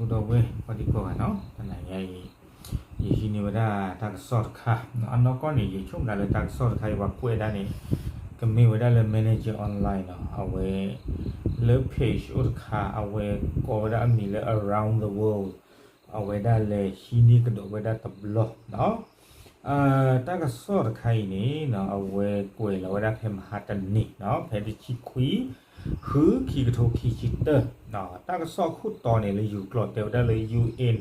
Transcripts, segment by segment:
ဒီပုၢ်ဝဲၢ်ကိးဒံကိးဂၤနီၤ, တနံၤညါအံၤ ယဟံးန့ၢ်ဝဲဒၣ်တၢ်ကစီၣ်တခါ, အနီၢ်ကီၢ်န့ၣ် ယဆိကမိၣ်လၢတၢ်ကစီၣ်တခါအံၤ ပှၤကွဲးဒၣ်န့ၣ် ကမ့ၢ်ဝဲဒၣ်လၢ Manager Online နီၤ, အဝဲ လၢ page အိၣ်တခါ အဝဲကိးဝဲဒၣ်အမံၤလၢ Around the World, အဝဲဒၣ်လဲၤဟံးန့ၢ်ကဒီးဝဲဒၣ်တဘျီနီၤ. တၢ်ကစီၣ်တခါအံၤန့ၣ် အဝဲကွဲးလီၤဝဲဒၣ်ဖဲမဟါတနံၤနီၤ, ဖဲတဆံခွံ ဃု ခံကထိခံဆံတၢ, တၢ်ကစီၣ်ခိၣ်တီန့ၣ် လၢယိၤကျိာ်တဲဝဲဒၣ်လၢ UN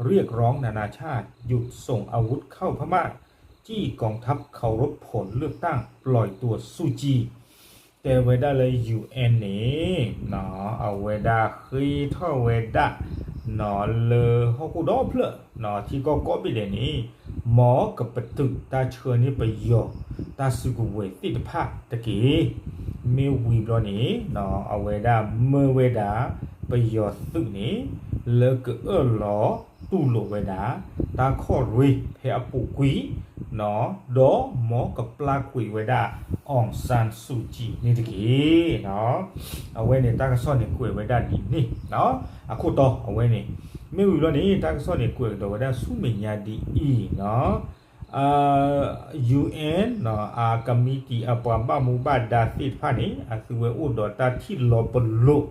เรียกร้องนานาชาติหยุดส่งอาวุธเข้าพม่า จี้กองทัพเคารพผลเลือกตั้ง ปล่อยตัวซูจี တဲဝဲဒၣ်လၢ UN န့ၣ် အဝဲဒၣ်ဃ့ထီၣ်ဝဲဒၣ် လၢဟီၣ်ခိၣ်ဒီဖျၢၣ် ထံကီၢ်ကိးဘ့ၣ်ဒဲးန့ၣ် မ်ကပတုာ်တၢ်ဆှၢန့ၢ်ပယီၤ တၢ်စုကဝဲၤသ့ၣ်တဖၣ်တက့ၢ်. မ့ၢ်ဝံၤဘျီန့ၣ် အဝဲဒၣ်မၢဝဲဒၣ် ပယီၤသုးန့ၣ် လၢကအၢၣ်လီၤတူၢ်လိာ်ဝဲဒၣ် တၢ်ခီၣ်ရ့ၣ်ဖဲအပူၤကွံာ် ဒီးမ်ကပျၢ်ကွံာ်ဝဲဒၣ် အောင်ဆန်းစုကြည် န့ၣ်တက့ၢ်. အဝဲန့ၣ်တၢ်ကစီၣ်န့ၣ်ကွဲးဝဲဒၣ်ဒ်န့ၣ် အခိၣ်တီအဝဲန့ၣ်, မ့ၢ်ဝံၤဘျီန့ၣ် တၢ်ကစီၣ်န့ၣ်ကွဲးကဒီးဝဲဒၣ်ဆူမဲာ်ညါဒ်အံၤနီၤ, UN အကမံးတံာ်အပှၤဘၣ်မူဘၣ်ဒါသ့ၣ်တဖၣ်န့ၣ် အသုဝဲအိၣ်ဒီးတၢ်ထံၣ်လီၤပလိာ်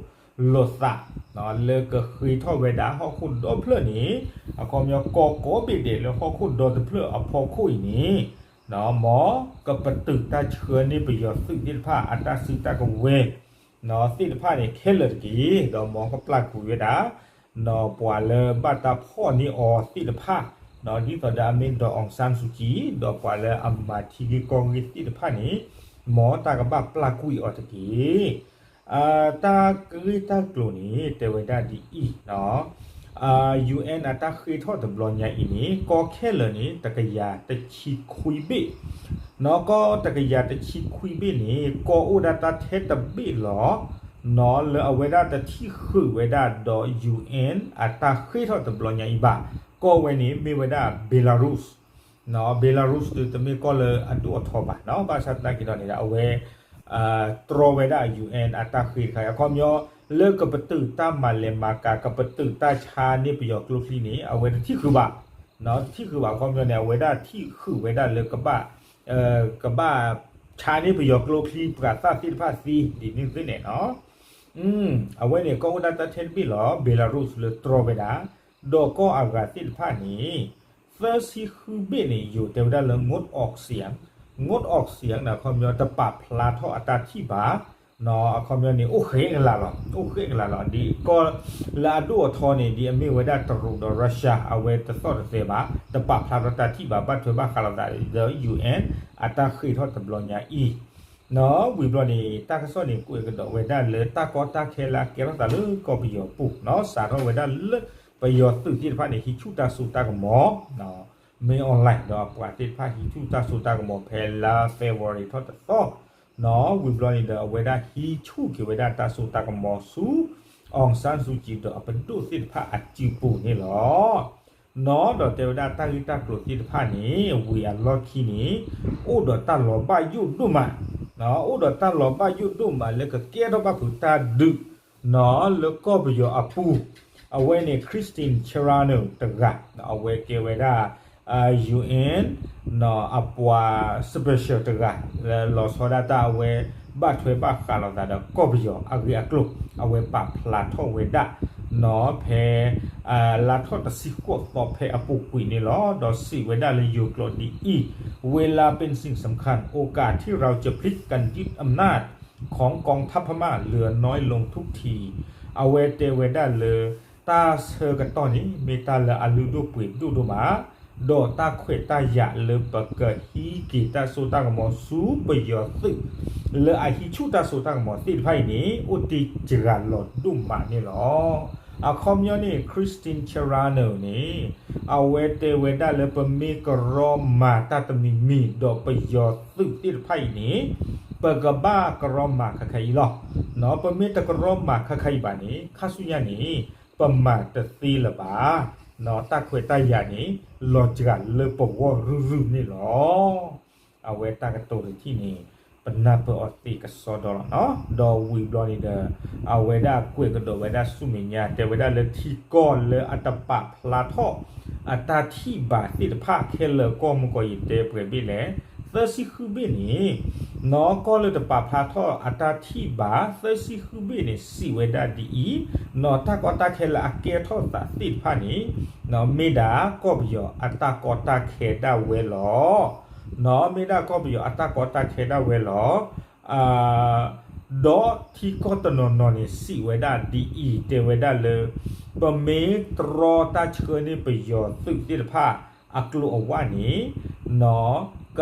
လိာ်သး လၢကဃ့ထီၣ်ဝဲဒၣ်ဟီၣ်ခိၣ်ဒီဖျၢၣ်န့ၣ် အခီပညီကီၢ်ကိးဘ့ၣ်ဒဲးလၢဟီၣ်ခိၣ်ဒီတဖျၢၣ်အဖီခိၣ်အံၤန့ၣ် မ်ကပတုာ်တၢ်ဆှၢန့ၢ်ပယီၤသုးသ့ၣ်တဖၣ်အတၢ်စုတၢ်ကဝဲၤ သ့ၣ်တဖၣ်န့ၣ်ခဲလၢာ်တက့ၢ်. ဒီးမ်ကပျၢ်ကွံာ်ဝဲဒၣ် ပှၤလၢဘၣ်တၢ်ဖီၣ်န့ၢ်အီၤသ့ၣ်တဖၣ် ဒ်သိးဒီးအမ့ၢ်ဒီး အောင်ဆန်းစုကြည် ဒီးပှၤလၢအမၤထံဂ့ၢ်ကီၢ်ဂ့ၢ်သ့ၣ်တဖၣ်န့ၣ် မ်တၢ်ကဘၣ်ပျၢ်ကွံာ်အီၤတက့ၢ်. တၢ်ဂ့ၢ်တၢ်ကျိၤန့ၣ် တဲဝဲဒၣ်ဒ်အံၤ, UN အတၢ်ဃ့ထီၣ်တဘျီညါအံၤန့ၣ် ကီၢ်ခဲလၢာ်န့ၣ် တကယၤတဆံခွံဘ့ၣ်, နီၢ်ကီၢ်တကယၤတဆံခွံဘ့ၣ်န့ၣ် ကီၢ်အိၣ်ဒၣ်တၢ်ထဲတဘ့ၣ်လီၤ. နီၢ်လၢအဝဲဒၣ်တထံၣ်ဃုာ်ဝဲဒၣ်ဒီး UN အတၢ်ဃ့ထီၣ်တဘျီညါအံၤဘၣ်. ကီၢ်ဝဲန့ၣ်မ့ၢ်ဝဲဒၣ် Belarus, Belarus ဒုးတမ့ၢ်ကီၢ်လၢအဒိၣ်အထီဘၣ်နီၤ, ဘၣ်ဆၣ်သနာ်က့ဒီးန့ၣ်ဒီး အဝဲ တြီဝဲဒၣ် UN အတၢ်ဃ့တခါအံၤ အခီပညီ လၢကပတုာ်တၢ်မၤလဲၤမၤကၤ ကပတုာ်တၢ်ဆါန့ၢ်ပယီၤကျိချံန့ၣ် အဝဲတထံၣ်ဃုာ်ဘၣ်, တထံၣ်ဃုာ်ဘၣ် အခီပညီန့ၣ် အဝဲဒၣ်ထံၣ်ဃုာ်ဝဲဒၣ်လၢကဘၣ် ကဘၣ်ဆါန့ၢ်ပယီၤကျိချံ ပှၤသၣ်သ့ၣ်တဖၣ်သံ ဒ်န့ၣ်သ့ၣ်န့ၣ်နီၤ. အဝဲန့ၣ် ကီၢ်အိၣ်ဒၣ်တၢ်ထဲတဘ့ၣ်လီၤ Belarus လၢတြီဝဲဒၣ်, ဒီးကီၢ်အဂၤသ့ၣ်တဖၣ်န့ၣ် သၢဆံဃုဘ့ၣ်န့ၣ် ယိၤတဲဝဲဒၣ်လၢ งดออกเสียง, งดออกเสียง န့ၣ် အခီပညီ တပာ်ဖျါထီၣ်အတၢ်ထံၣ်ဘၣ်, အခီပညီန့ၣ် အိၣ်ဃဲကလးလီၤ, အိၣ်ဃဲကလးလီၤ, ဒ်ကီၢ်လၢအဒိၣ်အထီန့ၣ် ဒ်အမ့ၢ်ဝဲဒၣ်တရူးဒီး Russia အဝဲတသီၣ်တသဲဘၣ်, တပာ်ဖျါထီၣ်တၢ်ထံၣ်ဘၣ် ဘၣ်ထွဲဘၣ်ဃးလိာ်သးဒီး UN အတၢ်ဃ့ထီၣ်တဘျီညါအံၤ နီၤ. ဝံၤဘျီန့ၣ် တၢ်ကစီၣ်န့ၣ် ကွဲးကဒီးဝဲဒၣ်လၢတၢ်ကီတၢ်ခဲလၢအကဲထီၣ်သးလၢကီၢ်ပယီၤပူၤနီၤ, စးထီၣ်ဝဲဒၣ်လၢပယီၤသုးသ့ၣ်တဖၣ်န့ၣ် ဟံးဆူၣ်တၢ်စိတၢ်ကမီၤ, မင်းအောင်လှိုင် ဒီးအပှၤသ့ၣ်တဖၣ်ဟံးဆူၣ်တၢ်စိတၢ်ကမီၤဖဲလါ February ထီၣ်တသီ နီၤ. ဝံၤဘျီန့ၣ်ဒီး အဝဲဒၣ်ဟံးဆူၣ်က့ၤဝဲဒၣ်တၢ်စိတၢ်ကမီၤဆူ အောင်ဆန်းစုကြည် ဒီးအပဒိၣ်သ့ၣ်တဖၣ်အစုပူၤန့ၣ်လီၤ. နီၤ ဒီးတဲဝဲဒၣ်တၢ်ဂ့ၢ်တၢ်ကျိၤသ့ၣ်တဖၣ်န့ၣ် ဝံၤအလီၢ်ခံန့ၣ် အိၣ်ဒီးတၢ်လီၤဘၣ်ယိၣ်ဒိၣ်မး, အိၣ်ဒီးတၢ်လီၤဘၣ်ယိၣ်ဒိၣ်မးလၢကကဲထီၣ်ဘၣ်ဖုးတၢ်ဒုး နီၤ လၢကီၢ်ပယီၤအပူၤ, အဝဲန့ၣ် Christine Schraner တဂၤ, အဝဲကဲဝဲဒၣ် UN နီၤ အပှၤ special တဂၤ လၢလီၤဆီဒၣ်တၢ်အဝဲ ဘၣ်ထွဲဘၣ်ဃးလိာ်သးဒီးကီၢ်ပယီၤအဂ့ၢ်အကျိၤ အဝဲပာ်ဖျါထီၣ်ဝဲဒၣ် နီၤ ဖဲ လါထီၣ်တဆံဃိးသီဖဲအပူၤကွံာ်န့ၣ်လီၤ. ဒီးစံးဝဲဒၣ်လၢယိၤကျိာ်ဒ်အံၤ, เวลาเป็นสิ่งสำคัญ โอกาสที่เราจะพลิกกันยึดอำนาจของกองทัพพม่า เหลือน้อยลงทุกที အဝဲတဲဝဲဒၣ်လၢ တၢ်ဆၢကတီၢ်န့ၣ် မ့ၢ်တၢ်လၢအလုၢ်ဒိၣ်ပှ့ၤဒိၣ်ဒိၣ်မး, ဒီးတၢ်ခွဲးတၢ်ယာ်လၢပကဟံးက့ၤတၢ်စိတၢ်ကမီၤဆူပယီၤသုး လၢအဟံးဆူၣ်တၢ်စိတၢ်ကမီၤသ့ၣ်တဖၣ်အံၤန့ၣ် အိၣ်တ့ၢ်စှၤလီၤဒိၣ်မးန့ၣ်လီၤ. အခီပညီန့ၣ် Christine Schraner န့ၣ် အဝဲတဲဝဲဒၣ်လၢပမ့ၢ်ကရီမၤတၢ်တမံၤမံၤ ဒီးပယီၤသုးသ့ၣ်တဖၣ်အံၤန့ၣ် ပကဘၣ်ကရီမၤခါခါအံၤလီၤ. ပမ့ၢ်တကရီမၤခါခါအံၤဘၣ်န့ၣ် ခါဆူညါန့ၣ် ပမၤတသ့လၢၤဘၣ်. တၢ်ခွဲးတၢ်ယာ်န့ၣ် လီၤစှၤလၢပဂီၢ်ရုၢ်ရုၢ်န့ၣ်လီၤ. အဝဲတၢ်ကတိၤတထံၣ်န့ၣ် ပနၢ်ပၢၢ်အီၤသ့ကစီဒီလီၤနီၤ. ဒီးဝံၤဘျီန့ၣ်ဒီး အဝဲဒၣ်ကွဲးကဒီးဝဲဒၣ်ဆူမဲာ်ညါ တဲဝဲဒၣ်လၢထံကီၢ်လၢအတပာ်ဖျါထီၣ် အတၢ်ထံၣ်ဘၣ်သ့ၣ်တဖၣ်ခဲလၢာ်ကီၢ်မုၢ်ကီၢ် ယတဲပှဲၤဘ့ၣ်လဲၣ် သၢဆံဃုဘ့ၣ်န့ၣ် နီၤ ကီၢ်လၢတပာ်ဖျါထီၣ်အတၢ်ထံၣ်ဘၣ် သၢဆံဃုဘ့ၣ်န့ၣ် စံးဝဲဒၣ်ဒ်အံၤ, နီၤ တၢ်ကီတၢ်ခဲလၢအကဲထီၣ်သးသ့ၣ်တဖၣ်န့ၣ် နီၤ မ့ၢ်ဒၣ်ကီၢ်ပယီၤအတၢ်ကီတၢ်ခဲဒၣ်ဝဲလီၤ. နီၤ မ့ၢ်ဒၣ်ကီၢ်ပယီၤအတၢ်ကီတၢ်ခဲဒၣ်ဝဲလီၤ. ဒီးထံကီၢ်တနီၤနီၤန့ၣ် စံးဝဲဒၣ်ဒ်အံၤ တဲဝဲဒၣ်လၢ ပမ့ၢ်တြီတၢ်ဆှၢန့ၢ်ပယီၤသုးသ့ၣ်တဖၣ် အကျိၤအဝဲန့ၣ် နီၤ က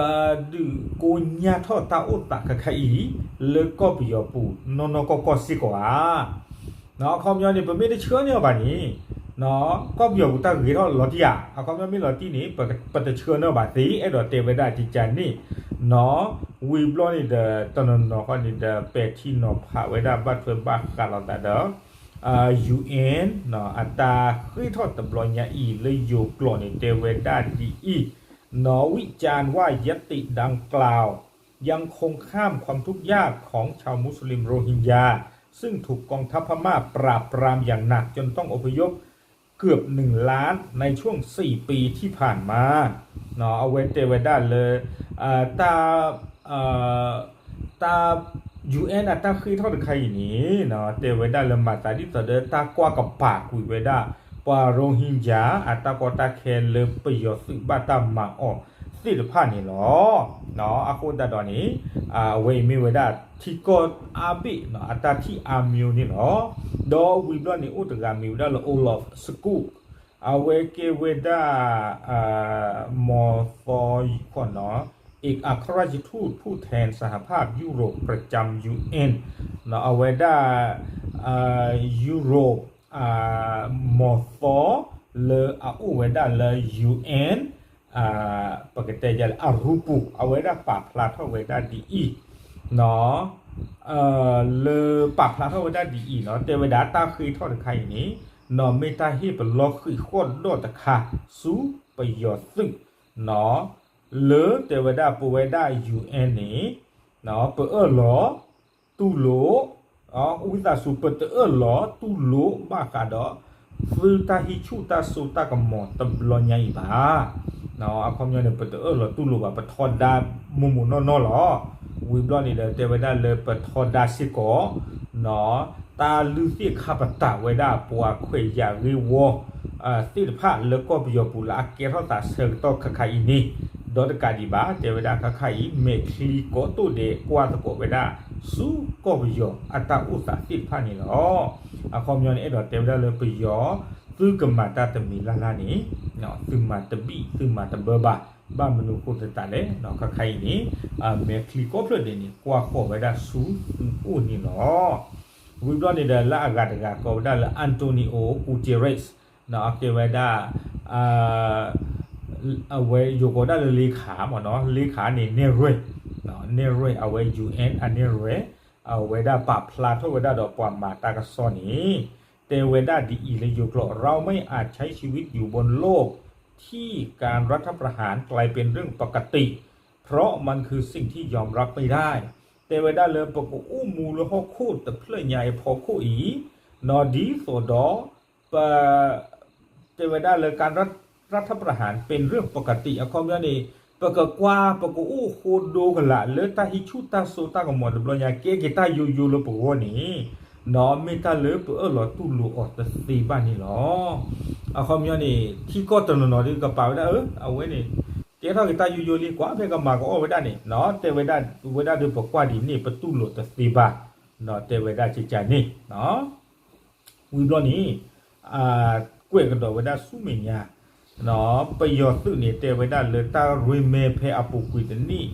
ဒုးကိညၢ်ထီၣ်တၢ်အိၣ်သးခဲခါအံၤ လၢကီၢ်ပယီၤပူၤ နီၢ်နီၢ်ကီၢ်ကီၢ်စ့ၢ်ကီးဧါ. အခီပညီန့ၣ် ပမ့ၢ်တဆှၢန့ၢ်အီၤဘၣ်န့ၣ် နီၤ ကီၢ်ပယီၤပူၤတၢ်ဂ့ၤထီၣ်လီၤတံၢ်ဧါ. အခီပညီမ့ၢ်လီၤတံၢ်န့ၣ် ပတဆှၢန့ၢ်အီၤဘၣ်သ့ အဲၣ်ဒိးတဲဝဲဒၣ်ကကန့ၣ် နီၤ ဝံၤဘျီန့ၣ်ဒီး တနီၤနီၤဃီန့ၣ်ဒီး ပဲာ်ထံနီၤဖးဝဲဒၣ်ဘၣ်ထွဲဘၣ်ဃးလိာ်သးဒီး ယူၢ်အ့ၣ် အတၢ်ဃ့ထီၣ်တဘျီညါအံၤ လၢယိၤကျိာ်န့ၣ် တဲဝဲဒၣ်ဒ်အံၤ, နီၤ วิจารณ์ว่ายติดังกล่าว ยังคงข้ามความทุกข์ยากของชาวมุสลิมโรฮิงญา ซึ่งถูกกองทัพพม่าปราบปรามอย่างหนักจนต้องอพยพเกือบหนึ่งล้านในช่วงสี่ปีที่ผ่านมา နီၤ အဝဲတဲဝဲဒၣ်လၢ တၢ် တၢ် ယူၢ်အ့ၣ် အတၢ်ဃ့ထီၣ်တခါအံၤန့ၣ် တဲဝဲဒၣ်လၢမၤသးဒ်သိးဒီးတၢ်ကွၢ်ကပၤကွံာ်ဝဲဒၣ် ပှၤရိဟ့ကၠၤ အတၢ်ကီတၢ်ခဲလၢပယီၤသုးဘၣ်တၢ်မၤအီၤသ့ၣ်တဖၣ်န့ၣ်လီၤ. အဃိသတးဒီးန့ၣ် အဝဲအံၤမ့ၢ်ဝဲဒၣ်ထံကီၢ်အါဘ့ၣ် အတၢ်ထံၣ်အါမံၤန့ၣ်လီၤ. ဒီးဝံၤဘျီန့ၣ် အိၣ်တဂၤမ့ၢ်ဝဲဒၣ်လၢ Olaf Skoog အဝဲကဲဝဲဒၣ် မသီ ခီနီၤ เอกอัครราชทูตผู้แทนสหภาพยุโรปประจำ ยูเอ็น နီၤ အဝဲဒၣ် ယူရိပ မသီ လၢအအိၣ်ဝဲဒၣ်လၢ ယူၢ်အ့ၣ် ပကတဲယၤလၢအရူပူၤ အဝဲဒၣ်ပာ်ဖျါထီၣ်ဝဲဒၣ်ဒ်အံၤ နီၤ လၢပာ်ဖျါထီၣ်ဝဲဒၣ်ဒ်အံၤနီၤ တဲဝဲဒၣ်တၢ်ဃ့ထီၣ်တခါအံၤန့ၣ် နီၤ မ့ၢ်တၢ်ဟ့ၣ်ပလီၢ်ဃံးဃီၣ်ဒီၣ်တခါ ဆူပယီၤသုး နီၤ လၢတဲဝဲဒၣ်ပဝဲဒၣ် ယူၢ်အ့ၣ် န့ၣ် ပအၢၣ်လီၤတူၢ်လိာ် ဝံသးစူၤ ပတအၢၣ်လီၤတူၢ်လိာ်ဘၣ်ဃးဒီး သုတၢ်ဟံးဆူၣ်တၢ်စိတၢ်ကမီၤတဘျီညါအံၤဘၣ်. အခီပညီန့ၣ် ပတအၢၣ်လီၤတူၢ်လိာ်ဘၣ် ပထီဒါမိၢ်မိၢ်နီၢ်နီၢ်လီၤ. ဝံၤဘျီန့ၣ်ဒီး တဲဝဲဒၣ်လၢပထီဒါစ့ၢ်ကီး နီၤ တၢ်လုၢ်သ့ၣ်ခါပတာ်ဝဲဒၣ်ပှၤခွဲးယာ်ဂ့ၢ်ဝီ သ့ၣ်တဖၣ်လၢကီၢ်ပယီၤပူၤလၢအကဲထီၣ်သးဆၢကတီၢ်ခါခါအံၤန့ၣ် ဒီးတကးဒံးဘၣ် တဲဝဲဒၣ်ခါခါအံၤ မဲာ်ချံကိးတိၢ်ဒဲးကွၢ်သကိးဝဲဒၣ် ဆူကီၢ်ပယီၤအတၢ်အိၣ်သးသ့ၣ်တဖၣ်န့ၣ်လီၤ. အခီပညီန့ၣ် အဲၣ်ဒိးတဲဝဲဒၣ်လၢပယီၤ သုကမၤတၢ်တမံၤလၢ်လၢ်န့ၣ် သုမၤတဘံၣ်သုမၤတဘၢဘၣ်. ဘၣ်မနုၤဃိသတးလဲၣ် ခါခါအံၤန့ၣ် မဲာ်ချံကိးဖျၢၣ်ဒဲးန့ၣ် ကွၢ်ဃီၤဝဲဒၣ်ဆူသုအိၣ်န့ၣ်လီၤ. ဝံၤဘျီန့ၣ်ဒီးလၢအဂၤတဂၤကိးဝဲဒၣ်လၢ Antonio Guterres နီၤ အကဲဝဲဒၣ် အဝဲယိၤကိးဒၣ်လၢလ့ခးမ့ၢ်နီၤ လ့ခးန့ၣ်နဲၣ်ရွဲၣ် နဲၣ်ရွဲၣ် အဝဲ ယူၢ်အ့ၣ် အနဲၣ်ရွဲၣ် အဝဲဒၣ်ပာ်ဖျါထီၣ်ဝဲဒၣ်ဒီးပှၤမၤတၢ်ကစီၣ်န့ၣ် တဲဝဲဒၣ်ဒ်အံၤလၢယိၤကျိာ် เราไม่อาจใช้ชีวิตอยู่บนโลกที่การรัฐประหารกลายเป็นเรื่องปกติ เพราะมันคือสิ่งที่ยอมรับไม่ได้ တဲဝဲဒၣ်လၢပကအိၣ်မူလၢဟီၣ်ခိၣ်တဖျၢၣ်ညါအံၤဖီခိၣ်အံၤ နီၤ ဒ်သိးဒီး ပ တဲဝဲဒၣ်လၢ การรัฐประหารเป็นเรื่องปกติ အခီပညီန့ၣ် ပကကွၢ် ပကအိၣ်ဃိဒိကလာ်လၢတၢ်ဟံးဆူၣ်တၢ်စိတၢ်ကမီၤတဘျီညါ ကဲက့ၤတၢ်ယိယိလၢပဂီၢ်န့ၣ် နီၤ မ့ၢ်တၢ်လၢပအၢၣ်လီၤတူၢ်လိာ်အီၤတသ့ဘၣ်န့ၣ်လီၤ. အခီပညီန့ၣ် ထံကီၢ်တနီၤနီၤဒ်ကပာ်ဝဲဒၣ် အဝဲန့ၣ် ကဲထီၣ်က့ၤတၢ်ယိယိလံ ကွၢ်ဖဲကမၤကအီၣ်ဝဲဒၣ်န့ၣ် နီၤ တဲဝဲဒၣ်ဝဲဒၣ်ဒီးပကွၢ်ဒ်န့ၣ် ပတူၢ်လိာ်တသ့ဘၣ် နီၤ တဲဝဲဒၣ်ကကန့ၣ် ဝံၤဘျီန့ၣ် ကွဲးကဒီးဝဲဒၣ်ဆူမဲာ်ညါ ပယီၤသုးန့ၣ် တဲဝဲဒၣ်လၢတၢ်ရ့မဲဖဲအပူၤကွံာ်တနံၣ်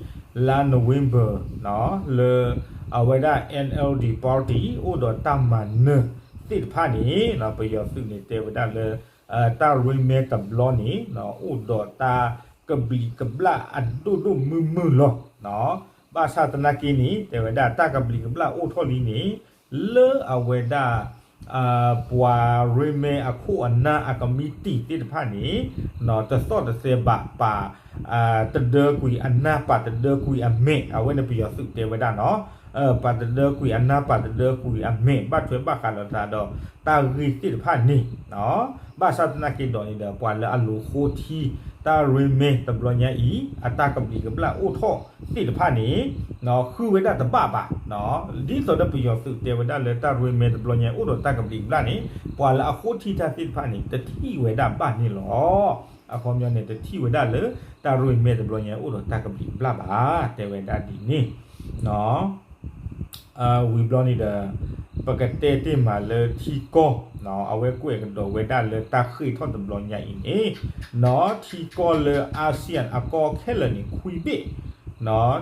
လါ November လၢအဝဲဒၣ် NLD party အိၣ်ဒီးတၢ်မၤနၢၤသ့ၣ်တဖၣ်န့ၣ် ပယီၤသုးန့ၣ် တဲဝဲဒၣ်လၢ တၢ်ရ့မဲတဘျီန့ၣ် အိၣ်ဒီးတၢ်ကဘျံးကဘျၣ်အဒိၣ်ဒိၣ်မုၢ်မုၢ်လီၤ. ဘၣ်ဆၣ်သနာ်က့န့ၣ် တဲဝဲဒၣ်တၢ်ကဘျံးကဘျၣ်အိၣ်ထီၣ်လံန့ၣ် လၢအဝဲဒၣ် ပှၤရ့မဲအခိၣ်အနၢ်အကမံးတံာ်သ့ၣ်တဖၣ်န့ၣ် တသီၣ်တသဲဘၣ်ပာ် တဒၢကွံာ်အနၢ်ပာ်တဒၢကွံာ်အမဲာ် အဝဲန့ၣ်ပယီၤသုးတဲဝဲဒၣ်နီၤ, ပာ်တဒၢကွံာ်အနၢ်ပာ်တဒၢကွံာ်အမဲာ် ဘၣ်ထွဲဘၣ်ဃးလိာ်သးဒီး တၢ်ဂ့ၢ်သ့ၣ်တဖၣ်န့ၣ် ဘၣ်ဆၣ်သနာ်က့ဒီးန့ၣ်ဒီး ပှၤလၢအလူၤဃိထံ တၢ်ရ့မဲတဘျီညါအံၤ အတၢ်ကဘျံးကဘျၣ်အိၣ်ထီၣ်သ့ၣ်တဖၣ်န့ၣ် ဃုဝဲဒၣ်တဘၣ်ဘၣ်. ဒ်သိးဒီးပယီၤသုးတဲဝဲဒၣ်လၢတၢ်ရ့မဲတဘျီညါအိၣ်ဒီးတၢ်ကဘျံးကဘျၣ်န့ၣ် ပှၤလၢအဃိထံတၢ်သ့ၣ်တဖၣ်န့ၣ် တထံၣ်ဝဲဒၣ်ဘၣ်န့ၣ်လီၤ. အခီပညီန့ၣ် တထံၣ်ဝဲဒၣ်လၢ တၢ်ရ့မဲတဘျီညါအိၣ်ဒီးတၢ်ကဘျံးကဘျၣ်ဘၣ် တဲဝဲဒၣ်ဒ်န့ၣ် ဝံၤဘျီန့ၣ်ဒီး ပကတဲတ့ၢ်မးလၢထံကီၢ် အဝဲကွဲးကဒီးဝဲဒၣ်လၢတၢ်ဃ့ၢ်ထီၣ်တဘျီညါအံၤန့ၣ် နီၤ ထံကီၢ်လၢ ASEAN အကီၢ်ခဲလၢာ်န့ၣ် ခွံဘ့ၣ်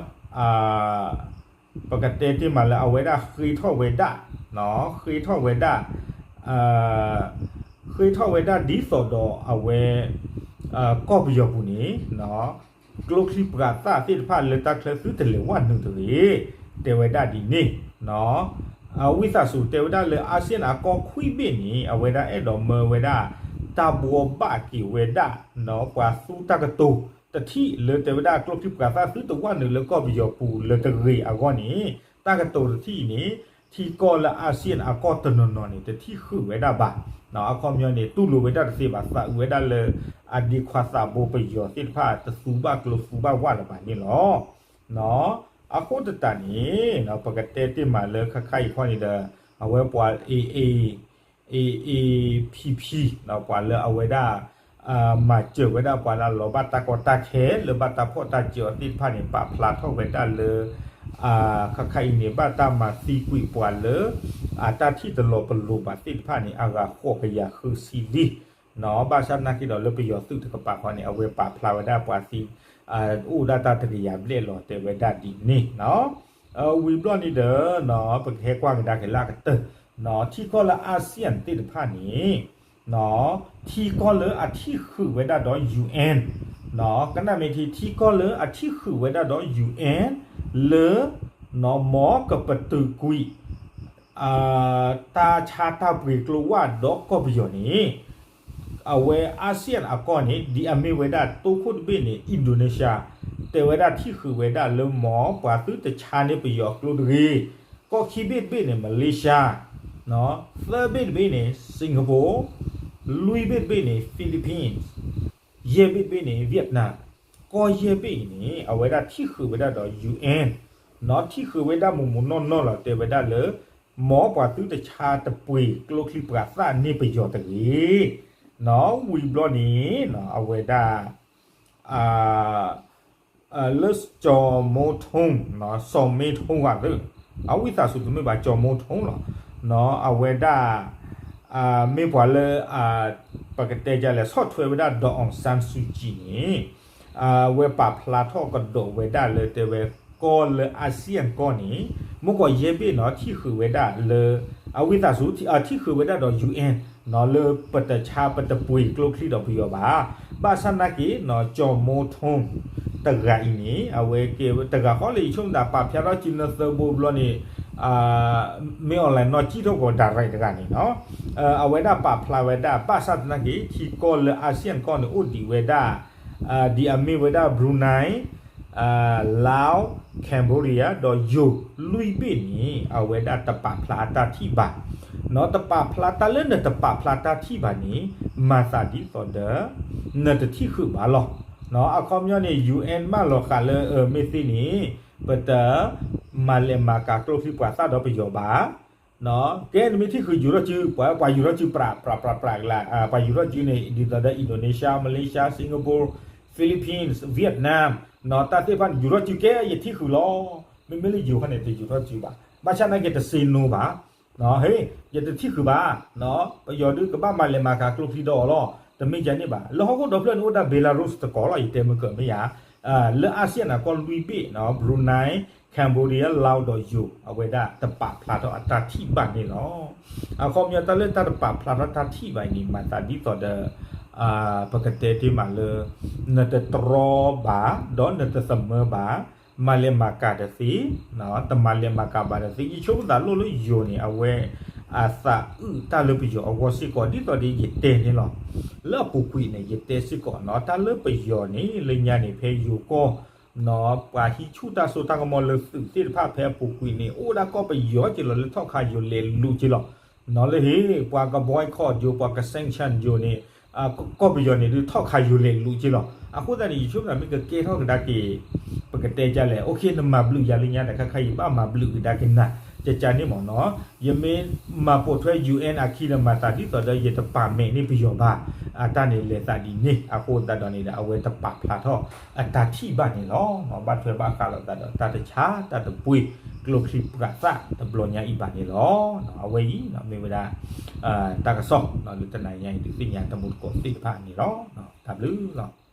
ပကတဲတ့ၢ်မးလၢအဝဲဒၣ်ဃ့ထီၣ်ဝဲဒၣ် ဃ့ထီၣ်ဝဲဒၣ် ဃ့ထီၣ်ဝဲဒၣ်ဒ်သိးဒီးအဝဲ ကီၢ်ပယီၤပူၤန့ၣ် ကျိချံပှၤသၣ်သ့ၣ်တဖၣ်လၢတၢ်ချၢသုတလဲၤဝဲနုာ်တဂ့ၤ တဲဝဲဒၣ်ဒ်န့ၣ် ဝံသးစူၤတဲဝဲဒၣ်လၢ ASEAN အကီၢ်ခွံဘ့ၣ်န့ၣ် အဝဲဒၣ်အဲၣ်ဒိးမၢဝဲဒၣ် တၢ်ဘှီဘၣ်က့ၤဝဲဒၣ် ပှၤသူတၢ်ကတိၤတထံၣ်လၢတဲဝဲဒၣ်ကျိချံပှၤသၣ်သုတဝဲနုာ်လၢကီၢ်ပယီၤပူၤလၢတဂ့ၤအဂီၢ်န့ၣ် တၢ်ကတိၤတထံၣ်အံၤန့ၣ် ထံကီၢ်လၢ ASEAN အကီၢ်တနီၤနီၤန့ၣ် တထံၣ်ဃုာ်ဝဲဒၣ်ဘၣ်. အခီပညီန့ၣ် တူၢ်လိာ်ဝဲဒၣ်တသ့ဘၣ် သးအုးဝဲဒၣ်လၢ အဒံးခွါသးဘိပယီၤသ့ၣ်တဖၣ် တသူဘၣ်ကျိသူဘၣ်ဝၣ်လၢၤဘၣ်န့ၣ်လီၤ. အဃိသတးန့ၣ် ပကတဲတ့ၢ်မးလၢခါခါအံၤခီန့ၣ်ဒီး အဝဲပှၤ AA AAPP ပှၤလၢအဝဲဒၣ် မၤစၢၤဝဲဒၣ်ပှၤလၢအလီၤဘၣ်တၢ်ကီတၢ်ခဲ လၢဘၣ်တၢ်ဖီၣ်တၢ်စၢၤအီၤသ့ၣ်တဖၣ်န့ၣ် ပာ်ဖျါထီၣ်ဝဲဒၣ်လၢ ခါခါအံၤန့ၣ် ဘၣ်တၢ်မၤသံကွံာ်ပှၤလၢ အတၢ်ထံၣ်တလီၤပလိာ်ဘၣ်သ့ၣ်တဖၣ်န့ၣ် အဂၤဃိးကယၤဃုဆံလံ ဘၣ်ဆၣ်သနာ်က့ဒီးလၢပယီၤသုးတကပၤဃီန့ၣ် အဝဲပာ်ဖျါဝဲဒၣ်ပှၤသံ အိၣ်ဒၣ်တၢ်တကယၤဘျဲၣ်လီၤ တဲဝဲဒၣ်ဒ်န့ၣ် ဝံၤဘျီန့ၣ်ဒီး ပကဟဲကွၢ်ကဒါက့ၤလၢအကတၢၢ် ထံကီၢ်လၢ ASEAN သ့ၣ်တဖၣ်န့ၣ် ထံကီၢ်လၢအထံၣ်ဃုာ်ဝဲဒၣ်ဒီး UN ကနၣ်မ့ၢ်ထံ ထံကီၢ်လၢအထံၣ်ဃုာ်ဝဲဒၣ်ဒီး UN လၢ မ်ကပတုာ်ကွံာ် တၢ်ဆါတၢ်ပှ့ၤကျိဝၣ်ဒီးကီၢ်ပယီၤန့ၣ် အဝဲ ASEAN အကီၢ်န့ၣ် ဒ်အမ့ၢ်ဝဲဒၣ်တိခိၣ်တဘ့ၣ်န့ၣ် Indonesia တဲဝဲဒၣ်ထံၣ်ဃုာ်ဝဲဒၣ်လၢမ်ပှၤသုတဆါန့ၢ်ပယီၤကျိတဂ့ၤ, ကီၢ်ခံဘ့ၣ်တဘ့ၣ်န့ၣ် Malaysia, သၢဘ့ၣ်တဘ့ၣ်န့ၣ် Singapore, လွံၢ်ဘ့ၣ်တဘ့ၣ်န့ၣ် Philippines, ယဲၢ်ဘ့ၣ်တဘ့ၣ်န့ၣ် Vietnam, ကီၢ်ယဲၢ်ဘ့ၣ်အံၤန့ၣ် အဝဲဒၣ်ထံၣ်ဃုာ်ဝဲဒၣ်ဒီး UN, ထံၣ်ဃုာ်ဝဲဒၣ်မူးမူးနီၢ်နီၢ်လီၤ တဲဝဲဒၣ်လၢ မ်ပှၤသုတဆါတပှ့ၤကျိချံပှၤသၣ်န့ၢ်ပယီၤတဂ့ၤ, ဝံၤဘျီန့ၣ် အဝဲဒၣ် လၢ စီၤမိထိၣ်, စီၤမိထိၣ်ဂၤသ့ၣ်, အဝံသးစူၤတမ့ၢ်ဘၣ် စီၤမိထိၣ်လီၤ, အဝဲဒၣ် မ့ၢ်ပှၤလၢ ပကတဲဒ်လဲၣ် ဆီၣ်ထွဲဝဲဒၣ် ဒေါ်အောင်ဆန်းစုကြည် န့ၣ် အဝဲပာ်ဖျါထီၣ်ကဒီးဝဲဒၣ်လၢတဲဝဲ ကီၢ်လၢ ASEAN ကီၢ်န့ၣ် မ့ၢ်ကီၢ်ယဲၢ်ဘ့ၣ်နီၤ ထံၣ်ဃုာ်ဝဲဒၣ်လၢ အဝံသးစူၤ ထံၣ်ဃုာ်ဝဲဒၣ်ဒီး UN လၢပတဆါပတပှ့ၤကျိချံဒီးပယီၤဘၣ်, ဘၣ်ဆၣ်သနာ်က့ စီၤမိထိၣ် တဂၤအံၤန့ၣ် အဝဲကဲတဂၤဃီလၢယဆိကမိၣ်သး ပာ်ဖျါထီၣ်စုနၢသၢဘိဘျီန့ၣ် မ့ၢ် online နီၢ်ကံၣ်ထီၣ်ကီး direct တဂၤန့ၣ်နီၤ, အဝဲဒၣ်ပာ်ဖျါဝဲဒၣ် ဘၣ်ဆၣ်သနာ်က့ ထံကီၢ်လၢ ASEAN ကီၢ်န့ၣ် အိၣ်ဒံးဝဲဒၣ် ဒ်အမ့ၢ်ဝဲဒၣ် Brunei, Laos, Cambodia ဒီးယိၤ လွံၢ်ဘ့ၣ်န့ၣ် အဝဲဒၣ်တပာ်ဖျါအတၢ်ထံၣ်ဘၣ်, တပာ်ဖျါတၢ်လၢနတပာ်ဖျါတၢ်ထံၣ်ဘၣ်န့ၣ် မၤသးဒ်သိးဒီး နတထံၣ်ဃုာ်ဘၣ်လီၤ. အခီပညီန့ၣ် UN မၢလီၤဃာ်လၢ မ့ၢ်သ့န့ၣ် ပတ မၤလဲၤမၤကၤကျိချံပှၤသၣ်ဒီးပယီၤဘၣ်, ကဲနမ့ၢ်ထံၣ်ဃုာ်ယူၤထီၣ်စု ပှၤ ပှၤယူၤထီၣ်စု ပြး ပြး ပြး ပြး ကလး ပှၤယူၤထီၣ်စုန့ၣ် ဒ်သိးဒီး Indonesia, Malaysia, Singapore, Philippines, Vietnam တၢ်သ့ၣ်တဖၣ်န့ၣ် ယူၤထီၣ်စုကဲ ယထံၣ်ဃုာ်လီၤ. မ့မ့ၢ်လၢယိၤခီန့ၣ် တယူၤထီၣ်စုဘၣ်. ဘၣ်ဆၣ်သနာ်က့ တ say no ဘၣ်. ဟ့ ယတထံၣ်ဃုာ်ဘၣ်. ပယီၤဒုးကဘၣ်မၤလဲၤမၤကၤကျိချံဒီးအီၤလီၤ. တမ့ၢ်ဒ်န့ၣ်ဘၣ်. လၢဟီၣ်ခိၣ်ဒီဖျၢၣ်န့ၣ် အိၣ်ဒၣ် Belarus တကီၢ်လီၤ. ယတဲမ့ၢ်ကမ့ၢ်ယါ လၢ ASEAN အကီၢ်လွံၢ်ဘ့ၣ် Brunei, Cambodia, Laos ဒီးယိၤ အဝဲဒၣ်တပာ်ဖျါထီၣ်အတၢ်ထံၣ်ဘၣ်န့ၣ်လီၤ. အခီပညီတၢ်လၢတၢ်တပာ်ဖျါထီၣ်တၢ်ထံၣ်ဘၣ်န့ၣ် မၤသးဒ်သိးဒီး ပကတဲတ့ၢ်မးလၢ နတတြီဘၣ် ဒီးနတသမၢဘၣ်, မၤလဲၤမၤကၤတသ့, တမၤလဲၤမၤကၤဘၣ်တသ့. ယဆိကမိၣ်သးလိၣ်လၢယိၤန့ၣ် အဝဲ အသးအုးတၢ်လၢပယီၤအဂီၢ်စ့ၢ်ကီး ဒ်သိးဒီးယတဲန့ၣ်လီၤ. လၢအပူၤကွံာ်န့ၣ် ယတဲစ့ၢ်ကီးနီၤ တၢ်လၢပယီၤန့ၣ် လၢညါန့ၣ် ဖဲယိၤကီၢ်နီၤ ပှၤဟံးဆူၣ်တၢ်စိတၢ်ကမီၤလၢသုးသ့ၣ်တဖၣ်ဖဲအပူၤကွံာ်န့ၣ် အိၣ်ဒၣ်ကီၢ်ပယီၤက့ၤလီၤ လၢထီၣ်ခးယိၤလဲၤလူၤက့ၤလီၤ. နီၤလၢဟ့ၣ် ပှၤက boycott ယိၤ ပှၤက sanction ယိၤန့ၣ် ကီၢ်ပယီၤန့ၣ်ဒုးထီၣ်ခးယိၤလဲၤလူၤက့ၤလီၤ. အဃိသတးန့ၣ် ယဆိကမိၣ်မ့ၢ်ကကဲထီၣ်ကဒါက့ၤ ပကတဲဒ်လဲၣ် okay နမၤဘျုးယၤလၢညါတခါခါ ယဘၣ်မၤဘျုးကဒါက့ၤနၤ ကကန့ၣ်မ့ၢ်နီၤ. ယမ့ၢ်မၤပိာ်ထွဲ UN အခံဒီးမၤသးဒ်သိးဒီးယတပာ်မဲာ်န့ၢ်ပယီၤဘၣ် အတၢ်န့ၣ်လဲၤသးဒ်န့ၣ် အဃိသတးဒီးန့ၣ်ဒီး အဝဲတပာ်ဖျါထီၣ်အတၢ်ထံၣ်ဘၣ်န့ၣ်လီၤ. ဘၣ်ထွဲဘၣ်ဃးလိာ်သးဒီးတၢ်တဆါတၢ်တပှ့ၤ ကျိချံပှၤသၣ်တဘျီညါအံၤဘၣ်န့ၣ်လီၤ. အဝဲအံၤမ့ၢ်ဝဲဒၣ် တၢ်ကစီၣ်လၢတနၤညါအံၤ ဒုးသ့ၣ်ညါတမူတကိးသ့ၣ်တဖၣ်န့ၣ်လီၤ. တၢ်ဘျုးလီၤ.